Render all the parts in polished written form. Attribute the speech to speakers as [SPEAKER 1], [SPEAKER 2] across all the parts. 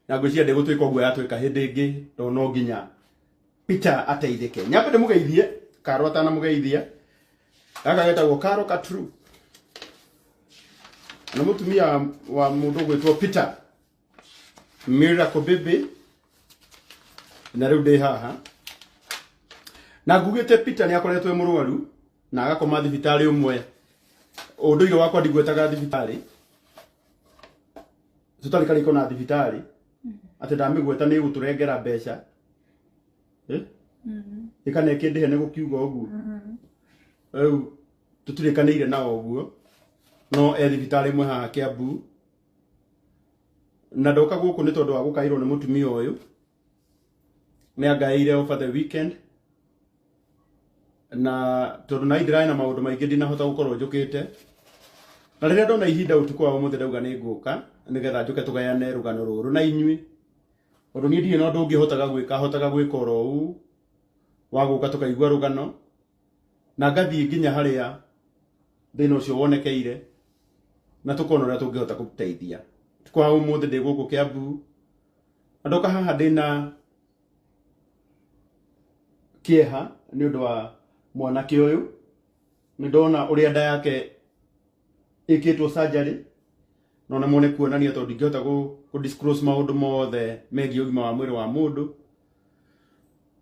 [SPEAKER 1] Na ngwĩciria ndĩgũtuĩka ũguo yatuĩka hĩndĩ ĩngĩ, tondũ no nginya Peter ateithĩke. Nyambe ndĩmũgeithie Karo atanamũgeithia. Gaka getagwo Karo Katru, nĩ mũtumia wa mũndũ ũgwĩtwo Peter Miracle Baby, na rĩu ndĩ haha na ngugĩte Peter nĩ akoretwo e mũrwaru na agakoma thibitarĩ ũmwe. Ũndũire wakwa ndigwetaga thibitarĩ, tũtarĩ karĩko na thibitarĩ atĩ ndamĩgweta nĩ ĩgũtũrengera mbeca. Eh? Ĩkana ĩkĩndĩhe nĩ gũkiuga ũguo. Rĩu tũtirĩkanĩire nao ũguo, no e thibitarĩ ĩmwe haha Kiambu, na ndoka gũkũ nĩ tondũ wa gũkairwo nĩ mũtumia ũyũ. Nĩ angaĩire over the weekend, na tondũ na ndĩrarĩ na maũndũ maingĩ ndinahota gũkorwo njũkĩte, na rĩrĩa ndona ihinda ũtukũ wa ũmũthĩ ndauga nĩ ngũka nĩgetha njũke tũgayane rũgano rũrũ na inyuĩ, tondũ niĩ ndirĩ na ũndũ ũngĩ hotaga gwĩka, hotaga gwĩka oro ũũ wa gũka tũkaigua rũgano na ngathiĩ nginya harĩa thĩna ũcio wonekeire na tũkona ũrĩa tũngĩhota gũteithia. Ũtukũ wa ũmũthĩ ndĩ gũkũ Kiambu na ndoka haha ndĩna kĩeha nĩ ũndũ wa mwanake ũyũ. Nĩ ndona ũrĩa nda yake ĩkĩtwo surgery, no na mone kuonania tondũ ndingĩhota kũ disclose maũndũ mothe megiĩ ũgima wa mwĩrĩ wa mũndũ,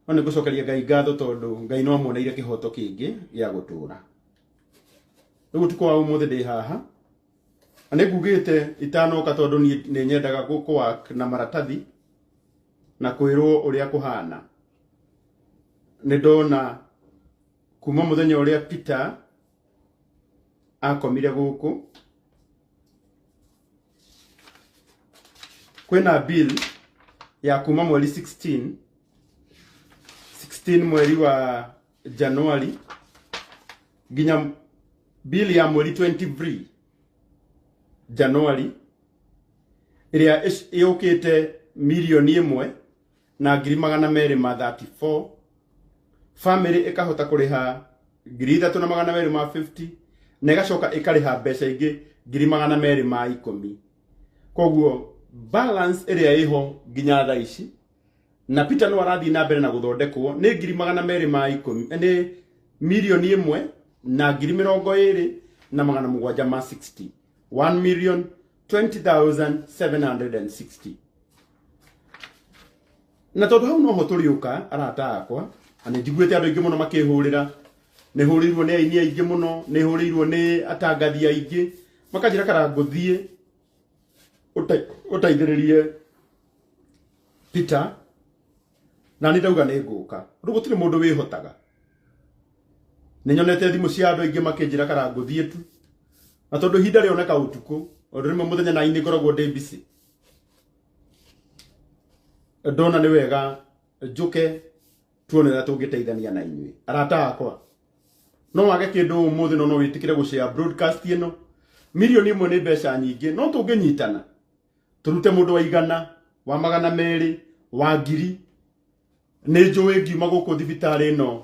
[SPEAKER 1] no nĩ ngũcokeria Ngai ngatho tondũ Ngai no amuoneire kĩhoto kĩngĩ gĩa gũtũũra. Rĩu ũtukũ wa ũmũthĩ ndĩ haha na nĩ ngugĩte itanoka tondũ niĩ nĩ nyendaga kũ na maratathi na kwĩrwo ũrĩa kũhana. Nĩ ndona kuma mũthenya ũrĩa Peter akomire gũkũ kwĩna bill ya kuma mweri 16 16 mweri wa January nginya bill ya mweri 23 January ĩrĩa ĩũkĩte 1,234,000. Family ĩkahota kũrĩha 3,250 na ĩgacoka ĩkarĩha mbeca ingĩ 210,000. Koguo balance ĩrĩa ĩho nginya thaa ici, na Peter no arathiĩ na mbere na gũthondekwo, nĩ 210,000, nĩ 1,020,760, 1,020,760. Na tondũ hau noho tũrĩũka, arata akwa, na nĩ njiguĩte andũ aingĩ mũno makĩhũrĩra, nĩ hũrĩirwo nĩ aini aingĩ mũno, nĩ hũrĩirwo nĩ atangathi aingĩ makanjĩra kara ngũthiĩ ũteithĩrĩrie Peter, na nĩ ndauga nĩ ngũka. Rĩu gũtirĩ mũndũ wĩhotaga. Nĩ nyonete thimũ cia andũ aingĩ makĩnjĩra kara ngũthiĩ tu, na tondũ ihinda rĩoneka ũtukũ, tondũ rĩmwe mũthenya na inĩ ngoragwo ndĩ busy, ndona nĩ wega njũke tuone ũrĩa tũngĩteithania na inyuĩ arata akwa. No wage kĩndũ ũmũthĩ, no no wĩtĩkĩre gũshare broadcast ĩno. 1 million nĩ mbeca nyingĩ, no tũngĩnyitana tũrute mũndũ wa 100, wa 200, wa 1,000, nĩ njũĩ ngiuma gũkũ thibitarĩ ĩno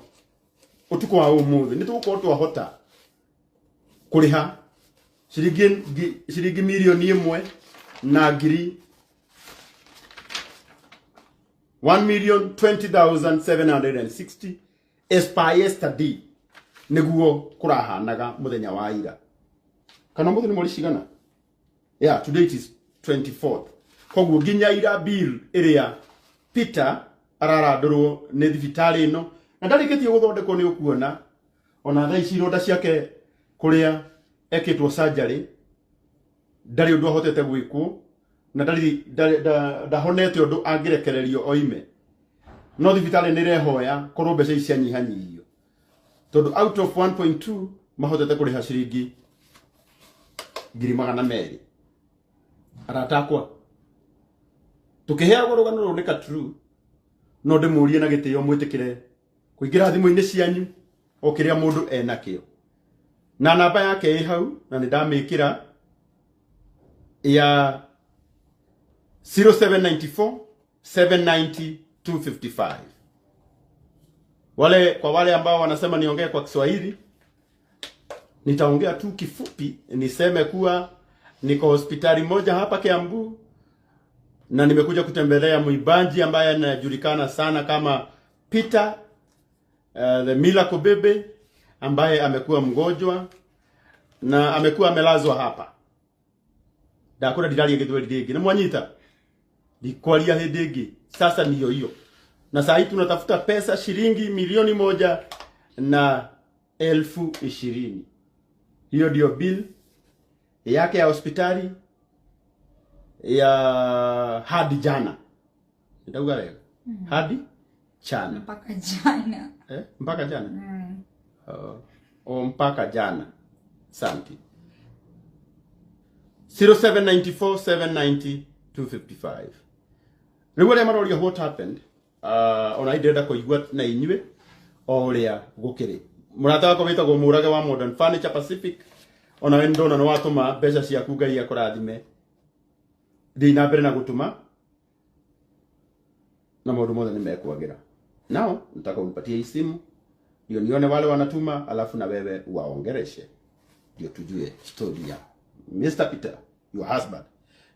[SPEAKER 1] ũtukũ wa ũmũthĩ nĩ tũgũkorwo twahota kũrĩha ciringi 1,000,000 1,020,760 as per yesterday, nĩguo kũrahanaga mũthenya wa ira. Kana mũthĩ nĩ mweri cigana? Yeah, today it is 24th. Koguo nginya ira bill ĩrĩa Peter ararandũrwo nĩ thibitarĩ ĩno na ndarĩkĩtie gũthondekwo, nĩ ũkuona ona thaa ici ironda ciake kũrĩa ekĩtwo surgery ndarĩ ũndũ ahotete gwĩkwo na ndahonete ũndũ angĩrekererio oime, no thibitarĩ nĩ ĩrehoya korwo mbeca ici cianyihanyihio, tondũ out of 1.2 mahotete kũrĩha ciringi 200,000. Arata akwa, tũkĩheagwo rũgano rũrũ nĩ Katru, no ndĩmũrie na gĩtĩo mwĩtĩkĩre kũingĩra thimũ-inĩ cianyu o kĩrĩa mũndũ enakĩo, na namba yake ĩ hau na nĩ ndamĩkĩra ya 0794 790 255. Wale kwa wale ambao wanasema niongee kwa Kiswahili, nitaongea tu kifupi, niseme kuwa niko hospitali moja hapa Kiambu. Na nimekuja kutembelea mwimbaji ambaye anajulikana sana kama Peter the Miracle Baby, ambaye amekuwa mgonjwa na amekuwa amelazwa hapa. Ndakora ndiraria gĩthweri rĩngĩ, nĩ mwanyita ndikwaria hĩndĩ ĩngĩ. Sasa niyo hiyo, na saa hii tunatafuta pesa shilingi 1,020,000. Hiyo ndio bill yake ya hospitali ya hadi jana. Ndauga wega, hadi jana.
[SPEAKER 2] Mpaka jana.
[SPEAKER 1] Mpaka jana. Mpaka jana. Santi. 0794 790 255. Rĩu arĩa maroria what happened, ona ndĩrenda kũigua na inyuĩ o ũrĩa gũkĩrĩ. Mũrata wakwa wĩtagwo Mũrage wa Modern Furniture Pacific, ona we ndona nĩ watũma mbeca ciaku, Ngai akũrathime. Thiĩ na mbere na gũtũma na maũndũ mothe nĩ mekwagĩra. Nao nataka unipatie hii simu ndio nione wale wanatuma, alafu na wewe uwaongereshe ndio tujue story ya Mr. Peter, your husband.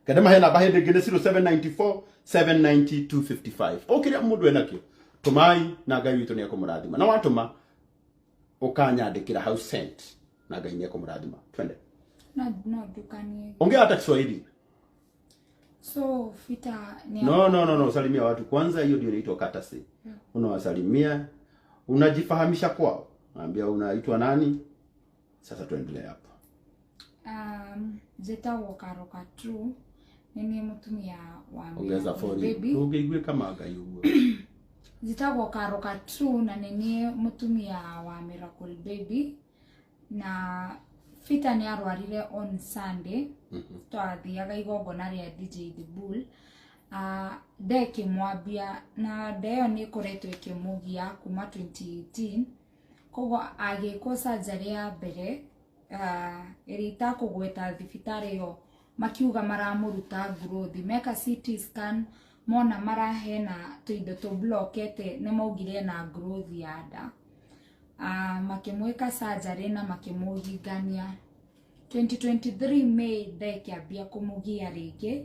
[SPEAKER 1] Kadema hena bahende ngine 0794 790 255. O kiria mundu enakio tumai na Ngai witu ni akumurathima, na watuma ukanyandikira hau sent na Ngai ni akumurathima. Twende.
[SPEAKER 2] No dukanie.
[SPEAKER 1] Ongea hata Kiswahili.
[SPEAKER 2] So Peter ni
[SPEAKER 1] No, no, no, no, salimia watu kwanza. Hiyo ndio inaitwa courtesy. Unawasalimia, unajifahamisha kwao, naambia unaitwa nani. Sasa tuendelee hapo.
[SPEAKER 2] Njĩtagwo Karoka True, nĩ niĩ mũtumia wa
[SPEAKER 1] Ongeza
[SPEAKER 2] Miracle
[SPEAKER 1] volume.
[SPEAKER 2] Baby.
[SPEAKER 1] Ũngĩigue kama Ngai ũguo.
[SPEAKER 2] Njĩtagwo Karoka True na nĩ niĩ mũtumia wa Miracle Baby, na Peter nĩ arwarire on Sunday. Twathiaga igongona rĩa DJ The Bull. Nda ĩkĩmwambia, na nda ĩyo nĩ ĩkoretwo ĩkĩmũgia kuma 2018. Koguo agĩkwo surgery ya mbere, ĩrĩa itakũgweta thibitarĩ ĩyo, makiuga maramũruta growth. Meka CT scan mona marahena tũindo tũblokete, nĩ maugire na growth ya nda. Makĩmwĩka surgery na makĩmũhingania. 2023 May nda ĩkĩambia kũmũgia rĩngĩ.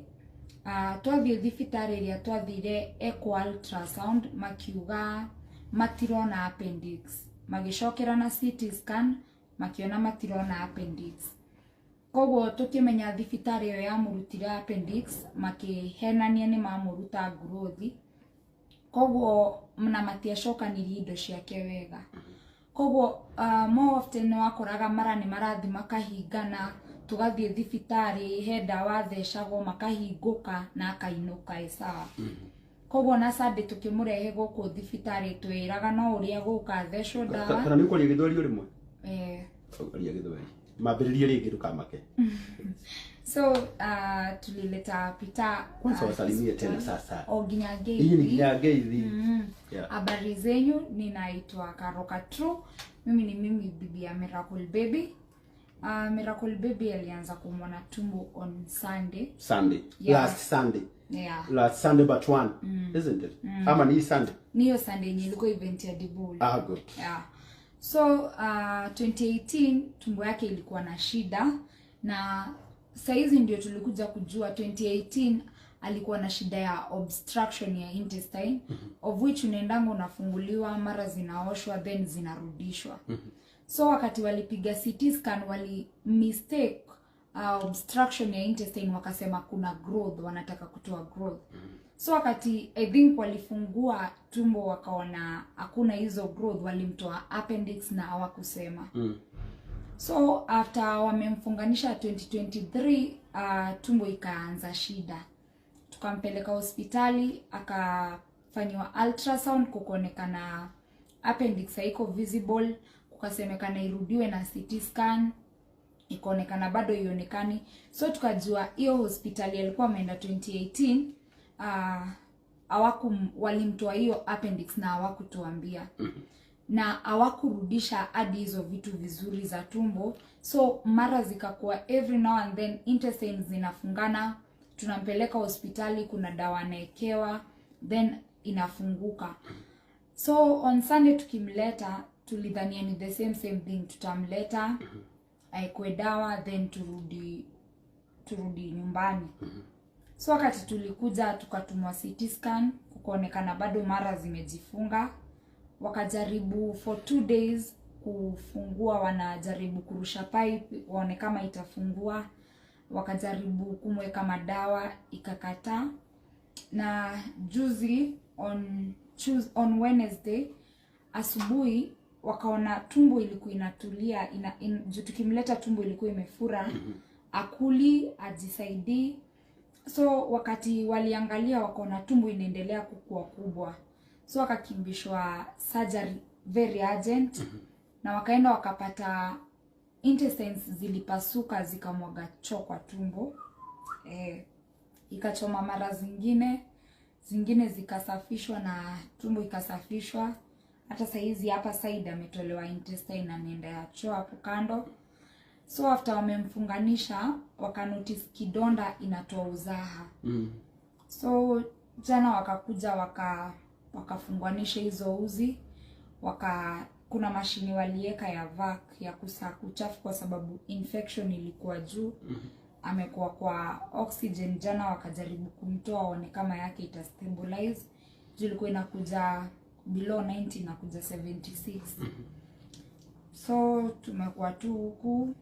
[SPEAKER 2] Twathiĩ thibitarĩ ĩrĩa twathire ekwo ultrasound, makiuga matirona appendix. Magĩcokera na CT scan, makiona matirona appendix. Koguo tũkĩmenya thibitarĩ ĩyo yamũrutire appendix makĩhenania nĩ mamũruta growth. Koguo na matiacokanirie indo ciake wega. Koguo more often wakoraga mara nĩ marathi makahingana, tũgathiĩ thibitarĩ, he ndawa athecagwo makahingũka na akainũka ĩ sawa. Koguo na Sunday tũkĩmũrehe gũkũ thibitarĩ, twĩraga no ũrĩa gũka athecwo ndawa.
[SPEAKER 1] Kana nĩ ũkwaria gĩthweri o rĩmwe?
[SPEAKER 2] Eh.
[SPEAKER 1] Aria gĩthweri. Mambĩrĩrie rĩngĩ, ndũkamake.
[SPEAKER 2] So tulileta Peter
[SPEAKER 1] Kwanza wasalimie tena
[SPEAKER 2] hospitali.
[SPEAKER 1] sasa.
[SPEAKER 2] O nginya
[SPEAKER 1] Hii ni
[SPEAKER 2] ngeithi.
[SPEAKER 1] nginya ngeithi. Yeah.
[SPEAKER 2] Habari zenyu, ninaitwa Karoka True. Mimi ni mimi bibi ya Miracle Baby. Miracle Baby alianza kumwona tumbo on Sunday.
[SPEAKER 1] Sunday.
[SPEAKER 2] Yeah.
[SPEAKER 1] Last Sunday.
[SPEAKER 2] Yeah.
[SPEAKER 1] Last Sunday but one. Isn't it? Ama ni hii Sunday?
[SPEAKER 2] Ni hiyo Sunday yenye ilikuwa event ya Dibul.
[SPEAKER 1] Ah, good.
[SPEAKER 2] Yeah. So 2018 tumbo yake ilikuwa na shida, na saizi ndio tulikuja kujua 2018 alikuwa na shida ya obstruction ya intestine, of which unaendanga unafunguliwa, mara zinaoshwa, then zinarudishwa. So wakati walipiga CT scan wali mistake obstruction ya intestine, wakasema kuna growth, wanataka kutoa growth. So wakati I think walifungua tumbo wakaona hakuna hizo growth, walimtoa appendix na hawakusema. So after wamemfunganisha 2023, tumbo ikaanza shida, tukampeleka hospitali, akafanyiwa ultrasound, kukaonekana appendix haiko visible, kukasemekana irudiwe na CT scan, ikaonekana bado ionekani. So tukajua hiyo hospitali alikuwa ameenda 2018, hawaku walimtoa hiyo appendix na hawakutuambia na hawakurudisha hadi hizo vitu vizuri za tumbo. So mara zikakuwa every now and then intestines zinafungana, tunampeleka hospitali, kuna dawa anaekewa, then inafunguka. So on Sunday tukimleta, tulidhania ni the same same thing, tutamleta aekwe dawa then turudi nyumbani. So wakati tulikuja tukatumwa CT scan, kukaonekana bado mara zimejifunga. Wakajaribu for 2 days kufungua, wanajaribu kurusha pipe waone kama itafungua. Wakajaribu kumweka madawa ikakataa. Na juzi on Wednesday asubuhi wakaona tumbo ilikuwa inatulia, tukimleta tumbo ilikuwa imefura, akuli ajisaidii. So wakati waliangalia wakaona tumbo inaendelea kukua kubwa, so wakakimbishwa surgery very urgent. Na wakaenda wakapata intestines zilipasuka zikamwaga choo kwa tumbo. Ikachoma mara zingine zikasafishwa na tumbo ikasafishwa. Hata saizi hapa side ametolewa intestine na nenda ya choo hapo kando. So after wamemfunganisha wakanotice kidonda inatoa uzaha. So jana wakakuja wakafunganisha hizo uzi, kuna mashini walieka ya vac ya kusaka uchafu kwa sababu infection ilikuwa juu. Amekuwa kwa oxygen jana, wakajaribu kumtoa waone kama yake ita stabilize. Juu ilikuwa inakuja below 90 na kuja 76. So tumekuwa tu huku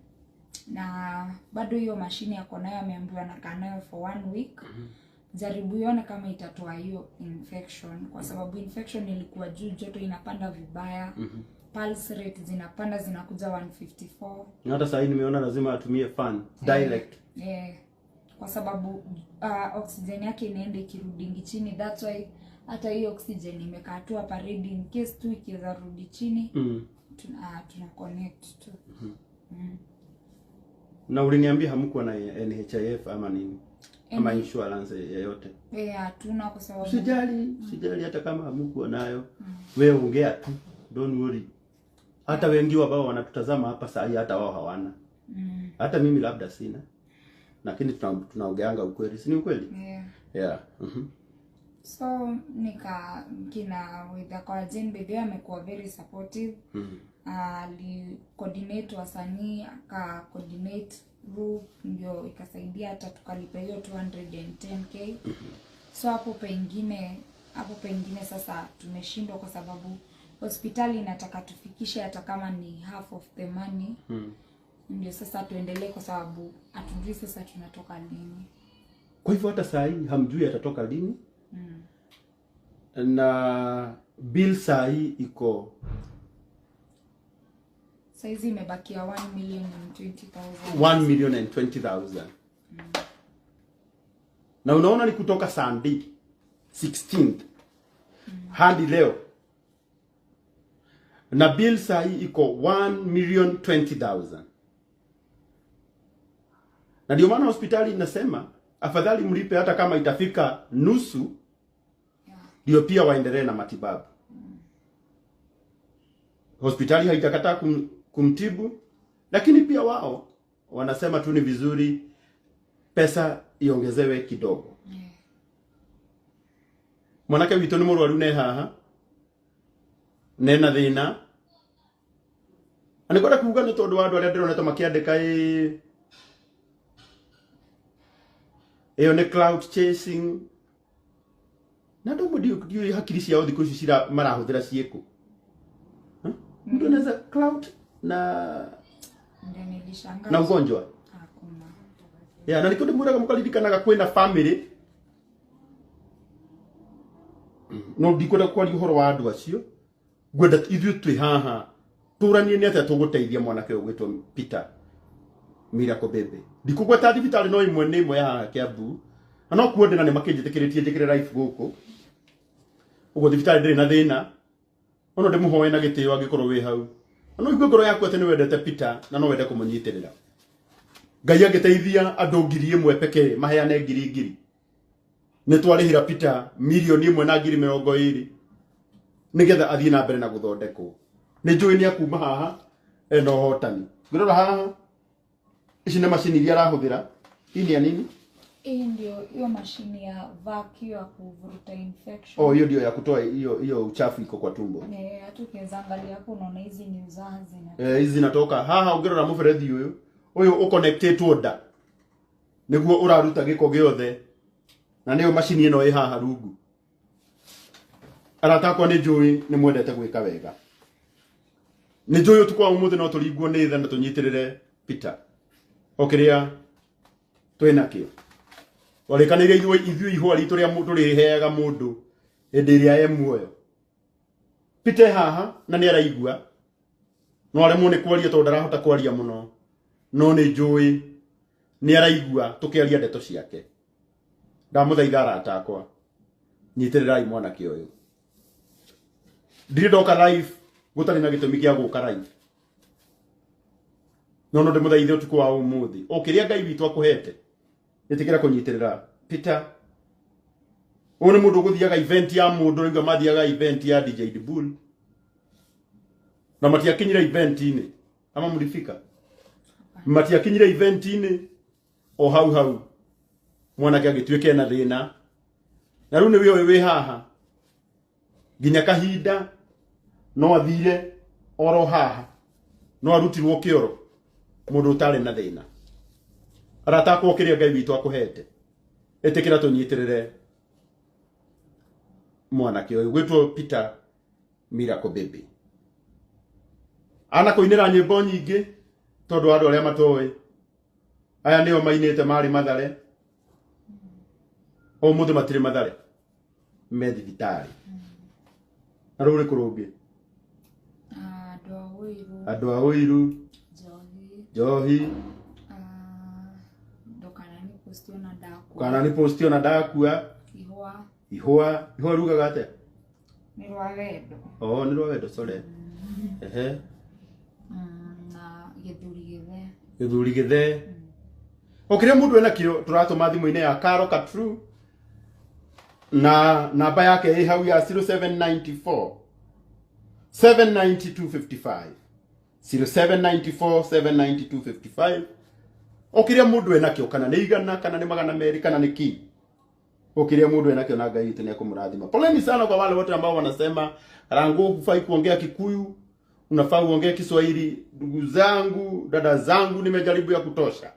[SPEAKER 2] na bado hiyo mashini yako nayo ameambiwa anakaa nayo for 1 week. Jaribu ione kama itatoa hiyo infection, kwa sababu infection ilikuwa juu, joto inapanda vibaya. Pulse rate zinapanda zinakuja 154.
[SPEAKER 1] Na hata sasa nimeona lazima atumie fan direct.
[SPEAKER 2] Kwa sababu oxygen yake inaenda ikirudi chini. That's why hata hiyo oxygen imekaa tu hapa ready in case tu ikiweza rudi chini. Tuna connect tu.
[SPEAKER 1] Na uliniambia hamkuwa na NHIF ama nini? Ama insurance yoyote?
[SPEAKER 2] Hatuna kwa sababu
[SPEAKER 1] usijali hata kama hamkuwa nayo. Wewe ongea tu, don't worry. Hata wengi ambao wanatutazama hapa saa hii hata wao hawana. Hata mimi labda sina. Lakini tunaongeanga ukweli, si ni ukweli? Yeah.
[SPEAKER 2] So kina with kwa Jane Baby amekuwa very supportive. Ali coordinate wasanii, aka coordinate group, ndio ikasaidia hata tukalipa hiyo 210k. So hapo pengine sasa tumeshindwa kwa sababu hospitali inataka tufikishe hata kama ni half of the money. Ndio sasa tuendelee kwa sababu hatujui sasa tunatoka lini.
[SPEAKER 1] Kwa hivyo hata saa hii hamjui atatoka lini. Na bill saa hii iko
[SPEAKER 2] saizi imebakia 1,020,000.
[SPEAKER 1] 1,020,000. Na unaona ni kutoka Sunday 16th hadi leo. Na bill saa hii iko 1,020,000. Na ndio maana hospitali inasema afadhali mlipe hata kama itafika nusu, ndio pia waendelee na matibabu. Hospitali haitakataa kumtibu, lakini pia wao wanasema tu ni vizuri pesa iongezewe kidogo. Mwanake witũ nĩ mũrwaru ne haha nena thĩna na nĩngwenda kuga nĩ tondũ wa andũ arĩa ndĩronete makĩandĩka ĩyo nĩ cloud chasing na andũ amwe ndiũĩ hakiri ciao thikũ ici marahũthĩra ciĩkũ. Mtu anaweza cloud na ugonjwa.
[SPEAKER 2] Hakuna.
[SPEAKER 1] Yeah, na nikundi mwiraga mukaririkanaga kwina family. No ndikwenda kwaria uhoro wa andu acio. Ngwenda ithuĩ twĩ haha tũranie nĩ atĩa tũgũteithia mwanake ũyũ gwĩtwo Peter Miracle Baby. Ndikũgweta thibitarĩ no ĩmwe nĩ ĩmwe ya haha Kiambu. Na no kuo ndĩna nĩ makĩnjĩtĩkĩrĩtie njĩkĩre life gũkũ. Ũguo thibitarĩ ndĩrĩ na thĩna. Ono ndĩmũhoe na gĩtĩo angĩkorwo wĩ hau. No igue ngoro yaku atĩ nĩ wendete Peter na no wende kũmũnyitĩrĩra. Ngai angĩteithia andũ 1,000 pekee maheane 1,000. Nĩ twarĩhĩra Peter 1,020,000 nĩgetha athiĩ na mbere na gũthondekwo. Nĩ njũĩ nĩ akuma haha ena ũhotani. Ngĩrora haha ici nĩ macini iria arahũthĩra. Hii ni ya nini?
[SPEAKER 2] Hii ndio hiyo mashini ya vacuum ya kuvuruta infection.
[SPEAKER 1] Oh, hiyo ndio ya kutoa hiyo uchafu iko kwa tumbo.
[SPEAKER 2] Hata ukianza angalia hapo unaona hizi ni uzaha zina.
[SPEAKER 1] Hizi zinatoka. Haha ũngĩrora mũberethi ũyũ, ũyũ ũconnected nda. Nĩguo ũraruta gĩko gĩothe Na nĩyo macini ĩno ĩ haha rungu. Arata akwa, nĩ njũĩ nĩ mwendete gwĩka wega. Nĩ njũĩ ũtukũ wa ũmũthĩ no tũringwo nĩ tha na tũnyitĩrĩre Peter o kĩrĩa twĩ nakĩo. Twarĩkanĩire ithuĩ ihũa ritũ rĩa tũrĩheaga mũndũ hĩndĩ ĩrĩa e muoyo. Peter e haha na nĩ araigua, no aremwo nĩ kwaria tondũ ndarahota kwaria mũno, no nĩ njũĩ nĩ araigua tũkĩaria ndeto ciake. Ndamũthaitha arata akwa, nyitĩrĩrai mwanake ũyũ. Ndirĩ ndoka live gũtarĩ na gĩtũmi gĩa gũka live, no no ndĩmũthaithe ũtukũ wa ũmũthĩ, o kĩrĩa Ngai witũ akũhete, ĩtĩkĩra kũnyitĩrĩra Peter. Ũyũ nĩ mũndũ ũgũthiaga event ya mũndũ, rĩu mathiaga event ya DJ Dibul na matiakinyire event-inĩ, ama mlifika? Matiakinyire event-inĩ, o hau hau mwanake agĩtuĩka ena thĩna, na rĩu nĩwe ũyũ wĩ haha nginya kahinda no athire oro haha, no arutirwo kĩoro, mũndũ ũtarĩ na thĩna. Arata akwa, kĩrĩa Ngai witũ akũhete, ĩtĩkĩra tũnyitĩrĩre mwanake ũyũ gwĩtwo Peter Miracle Baby. Ana kũinĩra nyĩmbo nyingĩ, tondũ andũ arĩa matoĩ, aya nĩo mainĩte marĩ Mathare. Ũmũthĩ matirĩ Mathare, me thibitarĩ. Na rũrĩ kũrũngĩ.
[SPEAKER 2] Andũ a Ũiru.
[SPEAKER 1] Andũ a Ũiru.
[SPEAKER 2] Njohi.
[SPEAKER 1] Njohi.
[SPEAKER 2] Ndũkanani post ona ndakua.
[SPEAKER 1] Kana nĩ post ona ndakua.
[SPEAKER 2] Ihũa.
[SPEAKER 1] Ihũa. Ihũa rugaga atĩa?
[SPEAKER 2] Nĩ rwa wendo.
[SPEAKER 1] Oh, nĩ rwa wendo, sorry. Ehe.
[SPEAKER 2] Na gĩthuri gĩthe.
[SPEAKER 1] Gĩthuri gĩthe. O kĩrĩa mũndũ enakĩo tũratũma thimũ-inĩ ya Caro Katru, na namba yake ĩ hau ya 0794 79255, 0794 79255. O kĩrĩa mũndũ enakĩo, kana nĩ 100, kana nĩ 200, kana nĩ kii, o kĩrĩa mũndũ enakĩo, na Ngai witũ nĩ ekũmũrathima. Poleni sana kwa wale wote ambao wanasema, "Karangu, hufai kuongea Kikuyu, unafaa uongee Kiswahili." Ndugu zangu, dada zangu, nimejaribu ya kutosha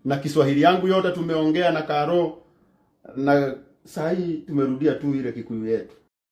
[SPEAKER 1] na Kiswahili yangu yote tumeongea na Karo, na saa hii tumerudia tu ile Kikuyu yetu.